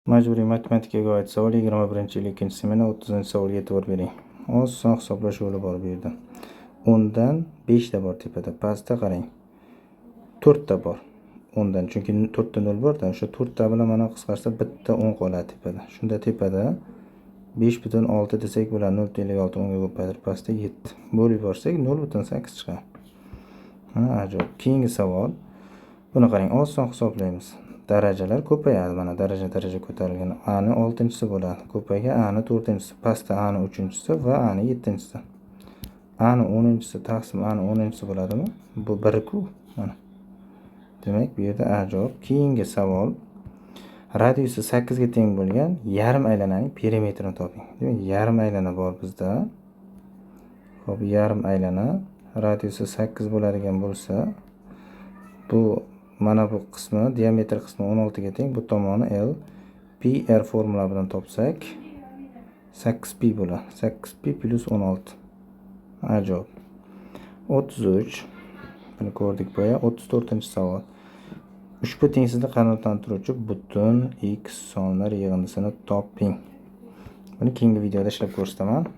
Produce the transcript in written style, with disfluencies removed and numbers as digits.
Majburiy matematikaga oid savol, 21-yil 2-semena, 30-savolga e'tibor bering. Oson hisoblash yo'li bor bu yerda. 10 dan 5 ta bor tepada, pastda qarang. 4 ta bor. 10 dan, chunki 4 ta 0 bor-da, o'sha 4 ta bilan mana qisqarsa bitta 10 qoladi tepada. Shunda tepada 5,6 desak bo'ladi. 0,56 10 ga ko'paytirib, pastda 7. Bo'lib yuborsak 0,8 chiqadi. Ha, ajoyib. Keyingi savol. Buni qarang, oson hisoblaymiz. Darajalar ko'payadi. Mana daraja daraja ko'tarilgan. A ni 6-chisi bo'ladi. Ko'paygan A ni 4-chisi, pastda A ni 3-chisi va A ni 7-chisi. A ni 10-chisi taqsim A ni 10-chisi bo'ladimi? Bu 1-ku. Mana. Demak, bu yerda A javob. Keyingi savol. Radiusi 8 ga teng bo'lgan yarim aylananing perimetrini toping. Demak, yarim aylana bor bizda. Xo'p, yarim aylana radiusi 8 bo'ladigan bo'lsa, bu mana bu qismi, diametr qismi 16 ga teng, bu tomoni L, pi r formula bilan topsak 8 pi bo'ladi. 8 pi plyus 16. Ajoyib. 33. Buni ko'rdik boya. 34-savol. Ushbu tengsizlik qanoatlantiruvchi butun x sonlar yig'indisini toping. Buni keyingi videoda ishlab ko'rsataman.